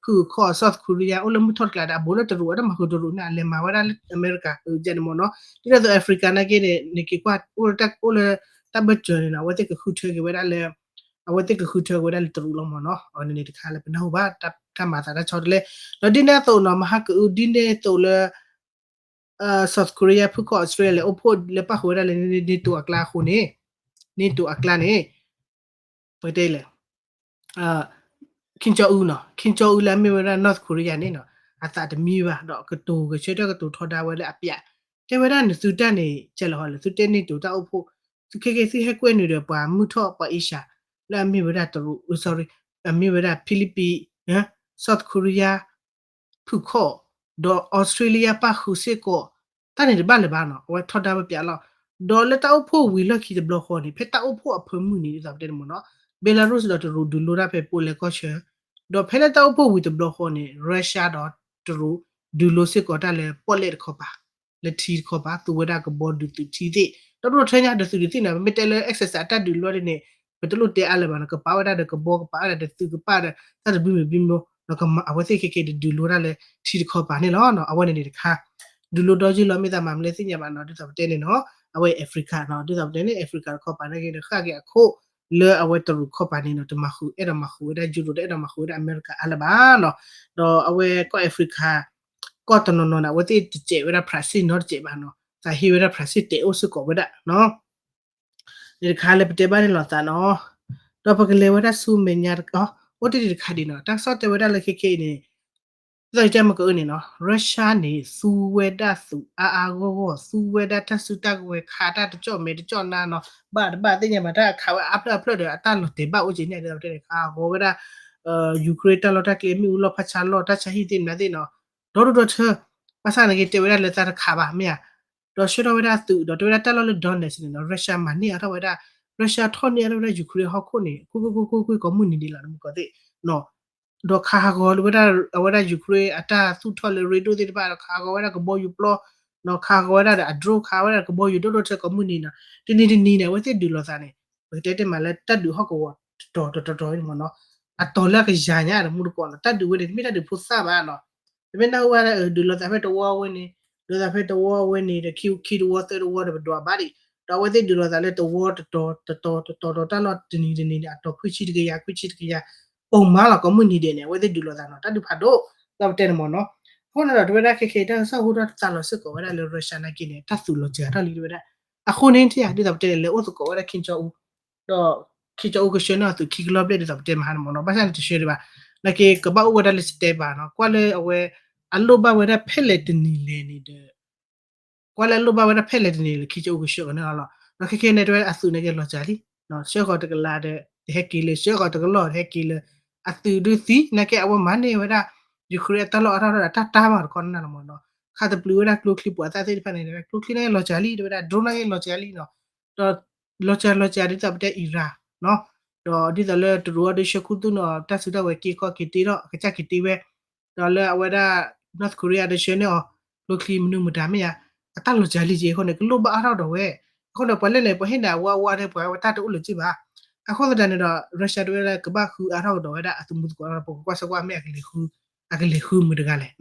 ဖုၣ်ခီၣ် South Korea အိၣ်လၢမုၢ်ထီၣ်တကျါဒီး အဘူးလၢတရူး အတမၤဃုာ်တရူးန့ၣ် အလဲၤမၤဝဲဒၣ်လၢအမဲရကၤ ကဲန့ၣ်မ့ၢ်နီၤ. ဒ်သိးသိး Africa နာ်က့န့ၣ် နက့ၤကွၢ် အိၣ်လၢတၢ်ဘၢၣ်စၢၤန့ၣ်နီၤ အဝဲသ့ၣ်ကဃုထၢက့ၤဝဲဒၣ်လၢ အဝဲသ့ၣ်ကဃုထၢက့ၤဝဲဒၣ်လၢတရူးလီၤမ့ၢ်နီၤ. အဝဲန့ၣ်တခါလၢပနၢ်ဟူဘၣ် တၢ်မၤသးတၢ်ဆီတလဲ, ဒီးဒ်န့ၣ်အသိးနီၤ မဟါကအု ဒ်န့ၣ်အသိးလၢ South Korea ဖုၣ်ခီၣ် Australia လဲၤအိၣ်ဖှိၣ်လၢပၣ်ဃုာ်ဝဲဒၣ်လၢ NATO အကျါအဃိန့ၣ်, NATO အကျါန့ၣ် ပတဲလဲၣ် Kim Jong Un နီၤ, Kim Jong Un လၢအမ့ၢ်ဝဲဒၣ် North Korea န့ၣ်နီၤ အသးတမံဘၣ် ဒီးကတိၤဂဲၤဆၢထၢၣ်ကတိၤထီဒါဝဲလၢအပျး, တဲဝဲဒၣ်န့ၣ်သုတၢ်န့ၣ် ကဲလီၤဟီလဲၣ် သုတဲ NATO တၢ်အိၣ်ဖှိၣ်, သုခဲကဲသုဟဲကွဲနုာ်ဒီးပှၤမုၢ်ထီၣ်ပှၤ Asia လၢအမ့ၢ်ဝဲဒၣ်တရူး အမ့ၢ်ဝဲဒၣ် Philippines, South Korea ဖုၣ်ခီၣ်, ဒီး Australia ပၣ်ဃုာ်စ့ၢ်ကီး, တၢ်န့ၣ်တဘၣ်လၢၤဘၣ်နီၤ အဝဲထီဒါဝဲပျးလီၤ. ဒီးလၢတၢ်အိၣ်ဖှိၣ်ဝံၤလီၢ်ခံတဘျီဃီန့ၣ် ဖဲတၢ်အိၣ်ဖှိၣ်အဖၢမုၢ်န့ၣ် ဒ်သိးပတဲန့ၣ်မ့ၢ်နီၤ Belarus ဒီးတရူးဒုးလိတၢ်ဖဲ Poland ကီၢ်ဆၢ, ဒီးဖဲလၢတၢ်အိၣ်ဖှိၣ်ဝံၤတဘျီဃီန့ၣ် Russia ဒီးတရူး ဒုးလိစ့ၢ်ကီးတၢ်လၢပီၣ်လဲၣ်တခီပၤ လၢထံတခီပၤ သူဝဲဒၣ်ကဘီဒုးသုးထံသ့ၣ် ဒီးဒိၣ်ထၢညါဒုးသုးဒုးသ့ၣ်န့ၣ် ပမ့ၢ်တဲလၢ access အတၢ်ဒုးလိန့ၣ် ပတလိၣ်တဲအါလၢၤဘၣ်နီၤ ကပာ်ဝဲဒၣ်ဒီးကဘီ ကပာ်ဝဲဒၣ်ဒီးသုး ကပာ်ဒီးတၢ်တဘျုးမံၤဘျုးမံၤ အဝဲသ့ၣ်ခဲကဲဒုးလိတၢ်လၢထံတခီပၤန့ၣ်လီၤ. အဝဲန့ၣ်န့ၣ်တခါ ဒုးလိဒီယုၢ်လီၤ မ့ၢ်သးမၤမလဲၣ်သ့ၣ်ညါဘၣ်နီၤ ဒ်သိးပတဲန့ၣ်နီၤ အဝဲ Africa နီၤ ဒ်သိးပတဲန့ၣ် Africa တခီပၤန့ၣ်က့ၤဒီး ဃၣ်က့ၤအခိၣ် လၢအဝဲတရူးတခီပၤန့ၣ်နီၤ တမၤဃုာ် အဲၣ်ဒိးမၤဃုာ်ဝဲဒၣ် Europe ဒီးအဲၣ်ဒိးမၤဃုာ်ဝဲဒၣ်အမဲရကၤအါလၢၤဘၣ်နီၤ ဒီးအဝဲကီၢ် Africa ကီၢ်တနီၤနီၤန့ၣ် အဝဲသ့ၣ်တစဲးဝဲဒၣ် France နီတစဲးဘၣ်နီၤ သးဟ့ဝဲဒၣ် France တဲာ်အိၣ်စ့ၢ်ကီးဝဲဒၣ်နီၤ န့ၣ်တခါလၢပတဲဘၣ်န့ၣ်လီၤသးနီၤ ဒီးပကလဲၤဝဲဒၣ်ဆူမဲာ်ညါတခါ အိၣ်တ့ၢ်ဒံးတခါဒံးနီၤ တၢ်ကစီၣ်တဲဝဲဒၣ်လၢခဲခဲအံၤန့ၣ် ဒ်သိးယတဲမ့ၢ်ကအၢန့ၣ်နီၤ Russia န့ၣ် သူဝဲဒၣ်သုးအါအါဂီၢ်ဂီၢ် သူဝဲဒၣ်တၢ်စုတၢ်ကဝဲၤ ခးတၢ်တကၠီၣ်မဲာ်တကၠီၣ်နါနီၤ ဘၣ်တဘၣ်သ့ၣ်ညါဘၣ် တၢ်ခးဝဲအါဖျၢၣ်အဖျၢၣ်ဒီး အတၢ်လီၤတဲာ်ဘၣ်အိၣ်က့ၤန့ၣ် ဒ်သိးပတဲန့ၣ် ခးဂီၤဝဲဒၣ် Ukraine တၢ်လီၢ်တၢ်ကျဲ မ့ၣ်အူလီၢ်ဖးဆါလီၢ် တၢ်ဆါဟံၣ်သ့ၣ်မနုၤသ့ၣ်နီၤ ဒီဒိၣ်ဒီထၢ ဘၣ်ဆၣ်နာ်က့တဲဝဲဒၣ်လၢတၢ်တခးဘၣ် မ့ၢ်ဧါ ဒီးဆှၢထီၣ်ဝဲဒၣ်သုး ဒီးတဲဝဲဒၣ်တၢ်လီၢ်လၢ Donetsk န့ၣ်နီၤ Russia မၤန့ၢ်အါထီၣ်ဝဲဒၣ် Russia ထီၣ်န့ၢ်အါထီၣ်ဝဲဒၣ် Ukraine ဟီၣ်ခိၣ်န့ၣ် ကွ့ၢ်ကွ့ၢ်ကွ့ၢ်ကွ့ၢ်ကွ့ၢ် ကိးမုၢ်နံၤဒဲးလီၤ နမူကီၢ်သ့ၣ်နီၤ ဒီးခးဟးဂီၤလၢဝဲဒၣ် အဝဲဒၣ် Ukraine အတၢ်သူၣ်ထီၣ်လၢ ရေဒိၣ်သ့ၣ်တဖၣ်ဒီး ခးဟးဂီၤဝဲဒၣ်ကဘီယူၤပျီ နီၤ ခးဟးဂီၤဝဲဒၣ်ဒီးအ drone ခးဝဲဒၣ်ကဘီယူၤဒိၣ်ဒိၣ်ထၢကီးမုၢ်နံၤနီၤ တနံၤတနံၤန့ၣ် အဝဲသ့ၣ်ဒုးလိာ်သးန့ၣ် ပကတဲတ့ၢ်မးလၢတၢ်ဒုးဟီၣ်ကဝီၤတတီၤတတီၤတတီၤန့ၣ်မ့ၢ်နီၤ အတီၤလၢအကယၤညါဒီးမူတကိးနီၤ တၢ်ဒုးဝဲန့ၣ် တမ့ၢ်တၢ်ဒုးဖိသၣ်ဘၣ်နီၤ ပမ့ၢ်နၢ်ဟူဝဲဒၣ် ဒုးလိာ်သးဖဲတဝီဝဲန့ၣ် ဒုးသးဖဲတဝီဝဲန့ၣ်ဒီး ခံတဝီသၢတဝီဒီးပဒွးဘၣ်ဒံး ဒီးအဝဲသ့ၣ်ဒုးလိာ်သးလၢတဝီတတီၤတတီၤတတီၤတတီၤတၢ်လီၢ်တနံၤတနံၤန့ၣ် အတီၤခွံဆံတကယၤခွံဆံတကယၤ ပိာ်မးလီၤ ကိးမုၢ်နံၤဒဲးန့ၣ် အဝဲသ့ၣ်ဒုးလိာ်သးနီၤ တၢ်ဒုးဖးဒိၣ် ဒ်သိးပတဲန့ၣ်မ့ၢ်နီၤ အဃိန့ၣ်ဒီး တဝဲဒၣ်ခဲခဲအံၤ တၢ်ကစီၣ်ဟူထီၣ်တသးလီၤစ့ၢ်ကီးဝဲဒၣ်လၢ Russia နာ်က့န့ၣ် တၢ်သုးလီၤစှၤထီၣ်လံတဝဲဒၣ် အဃိန့ၣ် တယၤ ဒ်သိးပတဲန့ၣ် လဲၤအိၣ်သကိးဝဲဒၣ် Kim Jong Un ဒီး ခ့ကၠီအိၣ်ကဆှၢန့ၢ်အီၤသုးခံကလီၤဘျဲၣ်ဒ်သိးပတဲမဟါန့ၣ်မ့ၢ်နီၤ, ဘၣ်ဆၣ်န့ၣ်တဆှၢဒံးဘၣ်, နာ်က့ကဘၣ်အိၣ်ဝဲဒၣ်လၢ standby နီၤ, ကွၢ်လၢအဝဲ အလိၣ်ဘၣ်ဝဲဒၣ်ဖဲလဲၣ်တနံၤလဲၣ်န့ၣ်ဒီး ကွၢ်လၢအလိၣ်ဘၣ်ဝဲဒၣ်ဖဲလဲၣ်တနံၤလဲၣ် ခ့ကၠီအိၣ်ကဆှၢအီၤန့ၣ်လီၤ. ဒီးခဲခဲန့ၣ်တဲဝဲဒၣ်အသုးန့ၣ်က့ၤလီၤစှၤလံ, ဆှၢဃီၤတကလးဒီး တဟဲက့ၤလၢ ဆှၢဃီၤတကလီၢ်တဟဲက့ၤလၢ အသုးဒုးသံ နာ်က့အဝဲမၤန့ၢ်ဝဲဒၣ် Ukraine အတၢ်လီၢ်အါထီၣ်ဒီးတၢ်တၢ်မၤတခီန့ၣ်လီၤမ့ၢ်နီၤ, ခးသဘျုးဝဲဒၣ်ကျိချံပှၤသၣ်သ့ၣ်တဖၣ်န့ၣ် ကျိချံန့ၣ်က့ၤလီၤစှၤလံ တဲဝဲဒၣ် drone န့ၣ်က့ၤလီၤစှၤလံနီၤ, ဒီး လီၤစှၤလီၤစှၤဒ်သိးပတဲ Iran နီၤ, ဒီးဒ်သိးလၢတရူးအီၤဒုးဆှၢခူသူၣ်န့ၢ်အီၤ တၢ်စုတၢ်ဝဲၤက့ၤခီက့ၤတ့ထီၣ် အကစၢ်က့ၤတ့ဝဲ, ဒီးလၢအဝဲဒၣ် North Korea ဒုးဆှၢန့ၢ်အီၤ ကျိချံမနုၤမတၤမ့ၢ်ဧါ, အတၢ်လီၤစှၤလံက့ၤအဃိန့ၣ် ကလိၣ်ဘၣ်အါထီၣ်ကဒီးဝဲ, အဃိန့ၣ် ပှၤလဲၣ်န့ၣ် ပှၤဟ့ၣ်န့ၣ် အဝါအဝါဒီး ပှၤဝဲတၢ်တအိၣ်လၢၤက့ၤဘၣ်, အဃိသတးန့ၣ်ဒီး Russia တဲဝဲဒၣ်ကဘၣ်ဃုအါထီၣ်ကဒီးဝဲဒၣ်အသမူသကိးဒီး ပကကွၢ်စ့ၢ်ကီးမ့ၢ် အကလဲၤဃုမတၤတဂၤလဲၣ်,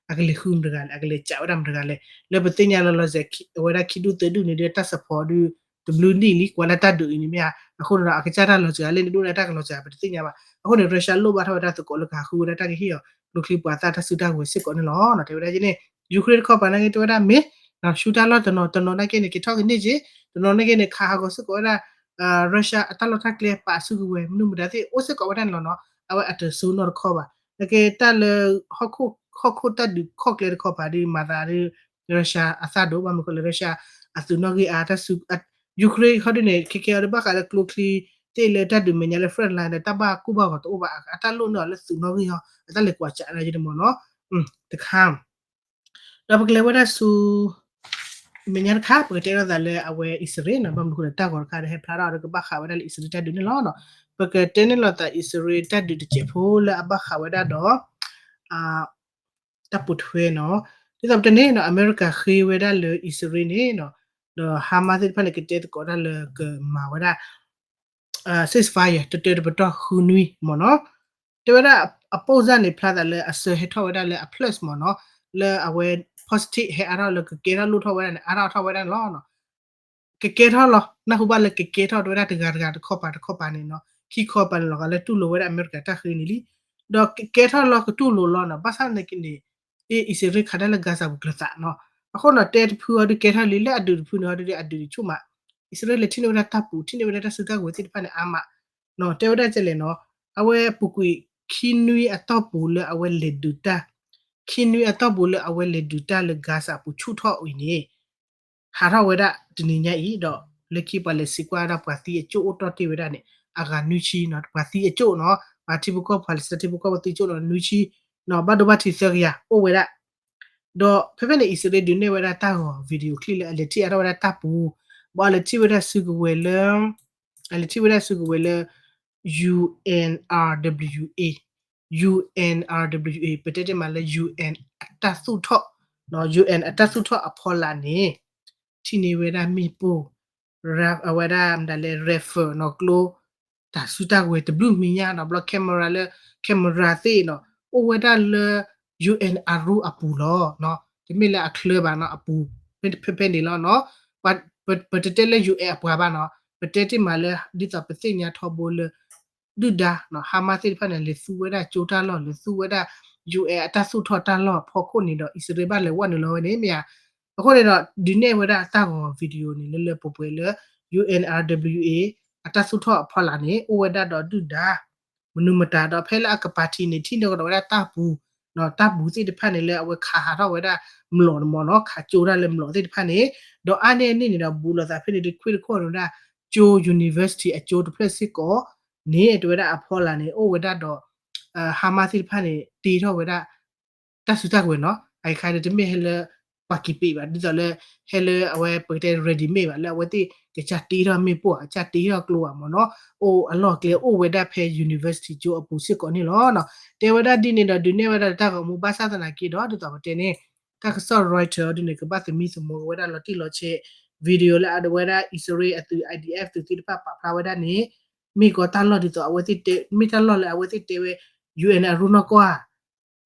အကလဲၤဃုမတၤတဂၤလဲၣ်, အကလဲၤစးဝဲဒၣ်မတၤတဂၤလဲၣ်, လၢပသ့ၣ်ညါလၢလီၤစဲး အဝဲဒၣ်ခံဒူၣ်သၢဒူၣ်န့ၣ်ဒီး တၢ် support ဒုး တဘျုးနံၣ်လံ ကွၢ်လၢတၢ်ဒုးအံၤန့ၣ်မ့ၢ်ဧါ, အဃိန့ၣ်ဒီး အကစၢ်တၢ်လီၤစှၤလံန့ၣ် ဒ်ဝဲဒၣ်တၢ်ကလီၤစှၤ ပတသ့ၣ်ညါဘၣ်, အဃိန့ၣ် Russia လိၣ်ဘၣ်ထီၣ်ဝဲဒၣ်သကိးလၢကဟးဃုဝဲဒၣ်တၢ်ကဟ့ၣ်အီၤ ကျိချံပှၤသၣ်တၢ်စုတၢ်ဝဲၤစ့ၢ်ကီးန့ၣ်လီၤ, တဲဝဲဒၣ်န့ၣ် Ukraine တခီပၤနာ်က့တဲဝဲဒၣ်မ့ၢ် ဆူတၢ်လီၢ်တနီၤတနီၤနာ်က့န့ၣ် က့ၤထီၣ်ကန့ၢ်က့ၤ, တနီၤနာ်က့န့ၣ် ခးဟးဂီၤစ့ၢ်ကီးဝဲဒၣ် Russia အတၢ်လီၢ်တၢ်ကျဲ ပာ်အစုကဝဲၤ မနုၤမတၤသ့ၣ် အိၣ်စ့ၢ်ကီးဝဲဒၣ်န့ၣ်လီၤနီၤ, အဝဲအတစိနီတခီဘၣ်, နာ်က့တၢ်လၢ ဟီၣ်ခိၣ်တၢ်ဒုးခီၣ်ကျဲတခီပၤဒုး မၤသးဒုး Russia အသၣ်ဒိၣ် ဘၣ်မနုၤဃိလၢ Russia အသုးနီၣ်ဂံၢ်အါ တၢ်စု Ukraine ခီဒုးန့ၣ် ခဲကဲအီၤဒုးဘၣ်ဃးလၢကျိချံ သ့ၣ်လၢတၢ်ဒုးမဲာ်ညါလၢ front line ဒီး တၢ်ဘၣ်ကူၣ်ဘၣ်ဂီၤတအိၣ်ဘၣ် အတၢ်လိၣ်န့ၢ်အီၤလၢသုးနီၣ်ဂံၢ်ဟီ အတၢ်လဲၤကွၢ်စးဒၣ်ယတမ့ၢ်နီၤ, တခါ ဒီးပကလဲၤဝဲဒၣ်ဆူ မဲာ်ညါတခါ ပကတဲလိာ်သးလၢအဝဲအံၣ်စရ့လးနီၤ, ဘၣ်မနုၤဃိလၢတၢ်ဂီၤတခါဒီးဟဲဖျါထီၣ်ဒီးကဘၣ်ဃးဝဲဒၣ်လၢအံၣ်စရ့လးတၢ်ဒုးန့ၣ်လီၤ. ပကတဲန့ၢ်လိာ်သးအံၣ်စရ့လးတၢ်ဒုးတစဲးဖိလၢအဘၣ်ဃးဝဲဒၣ်ဒီး တၢ်ပိာ်ထွဲနီၤ, ဒ်သိးပတဲန့ၣ်နီၤ အမဲရကၤဃ့ဝဲဒၣ်လၢအံၣ်စရ့လးန့ၣ်နီၤ, ဒီး Hamas သ့ၣ်တဖၣ်န့ၣ် ကတဲသကိးတၢ်လၢကမၤဝဲဒၣ် ceasefire တတၢတပတီၢ်ဃုနွံမ့ၢ်နီၤ, တဲဝဲဒၣ်အပိၢ်စၢ်န့ၣ် ဖျါသးလၢအစၢဟဲထီၣ်ဝဲဒၣ်လၢအ plus မ့ၢ်နီၤ, လၢအဝဲ positive ဟဲအါထီၣ်လၢကကဲထီၣ်လိၣ်ထီၣ်ဝဲဒၣ်န့ၣ် အါထီၣ်ထီၣ်ဝဲဒၣ်န့ၣ်လီၤ. ကကဲထီၣ်လီၤ နၢ်ဟူဘၣ်လၢကကဲထီၣ်တဲဝဲဒၣ်တဂၤတဂၤတခီပၤတခီပၤန့ၣ်နီၤ, ခံခီပၤန့ၣ်လီၤဂာ်လၢတူၢ်လိာ်ဝဲဒၣ်အမဲရကၤတၢ်ဃ့န့ၣ်လံ, ဒီးကကဲထီၣ်လီၤကတူၢ်လိာ်လီၤနီၤ, ဘၣ်ဆၣ်န့ၣ်က့န့ၣ် အံၣ်စရ့လးခးဒၣ်လၢ Gaza ပူၤကျၢၤသးနီၤ, အဃိနီၤ တဲတဖုအီၤဒုးကဲထီၣ်လံ လၢအဒုးတဖုန့ၣ်အီၤဒုး အဒုးတဆူၣ်မး, အံၣ်စရ့လးလဲၤထံၣ်န့ၢ်ဝဲဒၣ်တၢ်ပူၤ ထံၣ်န့ၢ်ဝဲဒၣ်တၢ်စုတၢ်ကဝဲၤသ့ၣ်တဖၣ်န့ၣ်အါမး, တဲဝဲဒၣ်ကလဲၣ်နီၤ, အဝဲပူၤကွံာ်ခံနွံအတီၢ်ပူၤလၢအဝဲလဲၤဒုးတၢ်, ခံနွံအတီၢ်ပူၤလၢအဝဲလဲၤဒုးတၢ်လၢ Gaza ပူၤဆူၣ်ထီၣ်အံၤန့ၣ် ဟးထီၣ်ဝဲဒၣ်တနံၤညါအံၤဒီး လၢခံပှၤလဲၤစံးကွၢ်ဝဲဒၣ်ပှၤသံအကၠိၣ်အိၣ်တီၢ်တ့ၢ်ဝဲဒၣ်န့ၣ် အဂၤနွံဆံနီၤ, ပှၤသံအကၠိၣ်နီၤ, ပှၤထံဖိကီၢ် Palestine ထံဖိကီၢ်ဖိသံကၠိၣ်နီၤ နွံဆံ, ဘၣ်ဒိဘၣ်ထံးသၢကယၤအိၣ်ဝဲဒၣ်, ဒီးဖဲဖဲန့ၣ် အံၣ်စရ့လးဒုးနဲၣ်ဝဲဒၣ်တၢ်ဂီၤ video clip လၢအလဲၤထံၣ်အါထီၣ်ဝဲဒၣ်တၢ်ပူၤ, ဘၣ်အလဲၤထံၣ်ဝဲဒၣ်စုကဝဲၤလၢ အလဲၤထံၣ်ဝဲဒၣ်စုကဝဲၤလၢ UNRWA, UNRWA ပတဲတ့ၢ်မးလၢ UN အတၢ်သူၣ်ထီၣ်, UN အတၢ်သူၣ်ထီၣ်အဖီလာ်န့ၣ် ထံၣ်န့ၢ်ဝဲဒၣ်မ့ၣ်ပိၢ်, အဝဲဒၣ်မတၤလဲၣ် rifle နီၤ ကျိ တၢ်စုတၢ်ကဝဲၤတဘျုးမံၤညါနီၤ, ဘျီ camera လၢ camera သ့ၣ်နီၤ အိၣ်ဝဲဒၣ်လၢ UN အရူအပူၤလီၤ, တမ့ၢ်လၢအချၢဘၣ်နီၤ, အပူၤ ဖဲဖဲန့ၣ်လီၤနီၤ, ပတတဲလၢ UN အပှၤဘၣ်နီၤ, ပတဲတ့ၢ်မးလၢ ဒ်သိးပသ့ၣ်ညါထီဘိလၢ ဒုၣ်ဒါနီၤ Hamas သ့ၣ်တဖၣ်န့ၣ် လဲၤသူဝဲဒၣ်ကၠိတၢ်လီၢ် လဲၤသူဝဲဒၣ် UN အတၢ်သူၣ်ထီၣ်တၢ်လီၢ်အဖီခိၣ်န့ၣ်ဒီး အံၣ်စရ့လးဘၣ်လဲၤဝဲနုာ်လီၤဝဲန့ၣ်မ့ၢ်ဧါ, အဃိန့ၣ်ဒီး ဒုးနဲၣ်ဝဲဒၣ်တၢ်ဂီၤ video န့ၣ် လၢလၢပှဲၤပှဲၤလၢ UNRWA အတၢ်သူၣ်ထီၣ်အဖီလာ်န့ၣ် အိၣ်ဝဲဒၣ်ဒီးဒုၣ်ဒါ မနုၤမတၤဒီး ဖဲလၢအကပၤထံးန့ၣ် ထံၣ်န့ၢ်ကဒီးဝဲဒၣ်တၢ်ပူၤ, တၢ်ပူၤသ့ၣ်တဖၣ်န့ၣ် လၢအဝဲခးဟးထီၣ်ဝဲဒၣ် မျိာ်တမီၤနီၤ, ခးကၠိတၢ်လၢမျိာ်သ့ၣ်တဖၣ်န့ၣ်, ဒီးအါန့ၢ်အန့ၣ်န့ၣ်ဒီး ဘူးလိာ်သးဖဲန့ၣ် တခွ့ၣ်တခီၣ်န့ၣ်ဝဲဒၣ် ကၠိ university အကၠိတဖျၢၣ်စ့ၢ်ကီးန့ၣ် တဲဝဲဒၣ်အဖီလာ်န့ၣ် အိၣ်ဝဲဒၣ်ဒီး Hamas သ့ၣ်တဖၣ်န့ၣ် တ့ထီၣ်ဝဲဒၣ် တၢ်စုတၢ်ကဝဲၤနီၤ, အအံၤခါန့ၣ် တမ့ၢ်ဟဲလၢ ပှၤက့ၤပံးဘၣ် ဒ်သိးလၢ ဟဲလၢအဝဲပကတဲ ready made ဘၣ် လၢအဝဲသ့ၣ်ကစၢ်တ့ထီၣ်မ့ၣ်ပိၢ် ကစၢ်တ့ထီၣ်ကျိဧါမ့ၢ်နီၤ, အိၣ်အလီၢ်ကျဲအိၣ်ဝဲဒၣ်ဖဲ university ကၠိအပူၤစ့ၢ်ကီးန့ၣ်လီၤ. တဲဝဲဒၣ်ဒ်န့ၣ်ဒီး ဒုးနဲၣ်ဝဲဒၣ်လၢတၢ်ဂီၤမူဘၣ်ဆၣ်သနာ်က့ဒီး ဒ်သိးပတဲန့ၣ် တၢ်ကစီၣ် Reuters ဒ်န့ၣ် ကဘၣ်သမံသမိးဝဲဒၣ်လီၤတံၢ်လီၤဆဲး video လၢအဝဲဒၣ်အံၣ်စရ့လးအသုး I D F သုးသ့ၣ်တဖၣ်ပာ်ဖျါဝဲဒၣ်န့ၣ် မ့ၢ်ကီးတၢ်လီၢ်ဒ်သိးအဝဲသ့ၣ်တဲ မ့ၢ်တၢ်လီၢ်လၢအဝဲသ့ၣ်တဲဝဲ UN အရူနီၢ်ကီၢ်ဧါ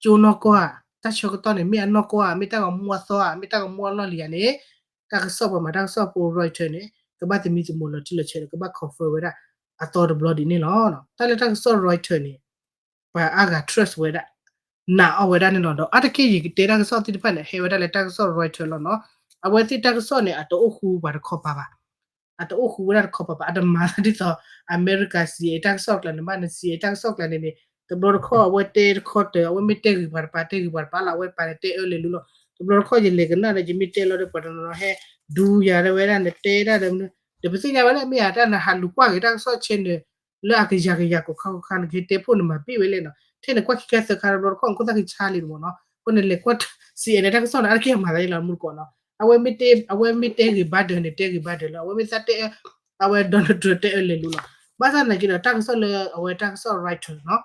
ကၠိနီၢ်ကီၢ်ဧါ, တၢ်ဆၢကတီၢ်န့ၣ် မ့ၢ်အနီၢ်ကီၢ်ဧါ, မ့ၢ်တၢ်ဂီၤမူအသီဧါ, မ့ၢ်တၢ်ဂီၤမူအလီၢ်လံၤဧါန့ၣ် တၢ်ကစီၣ်ပှၤမၤတၢ်ကစီၣ်ဖိ Reuters န့ၣ် ကဘၣ်သမံသမိးလီၤတံၢ်လီၤဆဲးဒီး ကဘၣ် confirm ဝဲဒၣ်အသီတဘျီဒ်န့ၣ်လီၤ. တၢ်လၢတၢ်ကစီၣ် Reuters န့ၣ် ပှၤအါဂၤ trust ဝဲဒၣ် နာ်အီၤဝဲဒၣ်န့ၣ်လီၤ. ဒီးအါတက့ၢ်ယကတဲတၢ်ကစီၣ်သ့ၣ်တဖၣ်န့ၣ် ဟဲဝဲဒၣ်လၢတၢ်ကစီၣ် Reuters လီၤနီၤ. အဝဲသ့ၣ်တၢ်ကစီၣ်န့ၣ် အတအိၣ်ဃူပှၤတခီပၤဘၣ်. အတအိၣ်ဃူဝဲဒၣ်တခီပၤဘၣ် အတမၤသးဒ်သိး အမဲရကၤ CIA တၢ်ကစီၣ်ကျါန့ၣ်ဘၣ်န့ၣ် CIA တၢ်ကစီၣ်ကျါန့ၣ်န့ၣ် တဘျီတခီၣ်အဝဲတဲတခီတၢၤ အဝဲမ့ၢ်တဲဂ့ၤပှၤတပၤ တဲဂ့ၤပှၤတပၤလီၤ အဝဲပာ်န့ၣ်တဲအၢလဲၤလူလီၤ. တဘျီတခီၣ်ယလဲၤကနၣ်ဒီး ယမ့ၢ်တဲလီၤဒီး ပှၤတနီၤနီၤဟဲဒူယၤဒၣ်ဝဲဒၣ်န့ၣ် တဲဒၣ်ဒီး ဒီးပသ့ၣ်ညါဝဲလၢမ့ၢ်ဧါ တၢ်နဟးလူၤကွၢ်က့ၤတၢ်ကစီၣ် channel လၢအကယၤကယၤကိးခါကိးခါန့ၣ် ကဟဲတဲဖှိၣ်န့ၣ်မၤဘ့ၣ်ဝဲလဲၣ်နီၤ ထဲန့ၣ်ကွၢ်ခံခါသၢခါတဘျီတခီၣ် နခိၣ်သၣ်ခံဆါလံတမ့ၢ်နီၤ အဃိန့ၣ်လဲၤကွၢ် CNN တၢ်ကစီၣ်န့ၣ် အါတက့ၢ်မၤသးဒ်လီၤ မူတကိးနီၤ အဝဲမ့ၢ်တဲဂ့ၤဘၣ်ဒၢးန့ၣ် တဲဂ့ၤဘၣ်ဒၢးလီၤ အဝဲမ့ၢ်သးတဲ အဝဲ Donald Trump တဲအၢလဲၤလူလီၤ ဘၣ်ဆၣ်သနာ်က့ဒီး တၢ်ကစီၣ်လၢအဝဲတၢ်ကစီၣ် Reuters နီၤ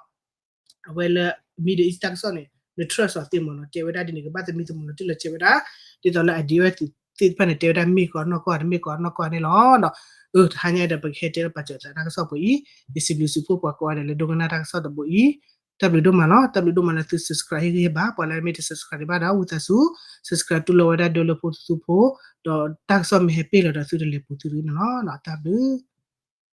အဝဲလၢ Middle East တၢ်ကစီၣ်န့ၣ် န trust အီၤသ့မ့ၢ်နီၤ တဲဝဲဒၣ်ဒ်န့ၣ် ကဘၣ်သမံသမိးလီၤတံၢ်လီၤဆဲးဝဲဒၣ် ဒ်သိးလၢ အဒံးဝဲသ့ၣ်တဖၣ်န့ၣ် တဲဝဲဒၣ်မ့ၢ်ကီးနီၢ်ကီၢ် တမ့ၢ်ကီးနီၢ်ကီၢ်န့ၣ်လီၤ. အၢ တဟါညါဒီး ပကဟဲတဲလၢပာ်စၢၤသးတၢ်ကစီၣ်ပူၤအံၤ ယစံးဘျုးစံးဖှိၣ်ပှၤကိးဂၤဒဲးလၢဒိကနၣ်တၢ်ကစီၣ်တဘိအံၤ တၢ်ဘျုးဒိၣ်မးလီၤ. တၢ်ဘျုးဒိၣ်မးလၢသု subscribe ဟ့ၣ်ဂံၢ်ဟ့ၣ်ဘါ ပှၤလၢမ့ၢ်တ subscribe ဒံးဘၣ်ဒီး ဝံသးစူၤ subscribe တူၢ်လိာ်ဝဲဒၣ်ဒၢလၢဖိသုဖိ ဒီးတၢ်ကစီၣ်မ့ၢ်ဟဲပ့ၢ်လီၤဒီးသုတလဲၤပူၤသုတဂ့ၤန့ၣ်လီၤ. တၢ်ဘျုး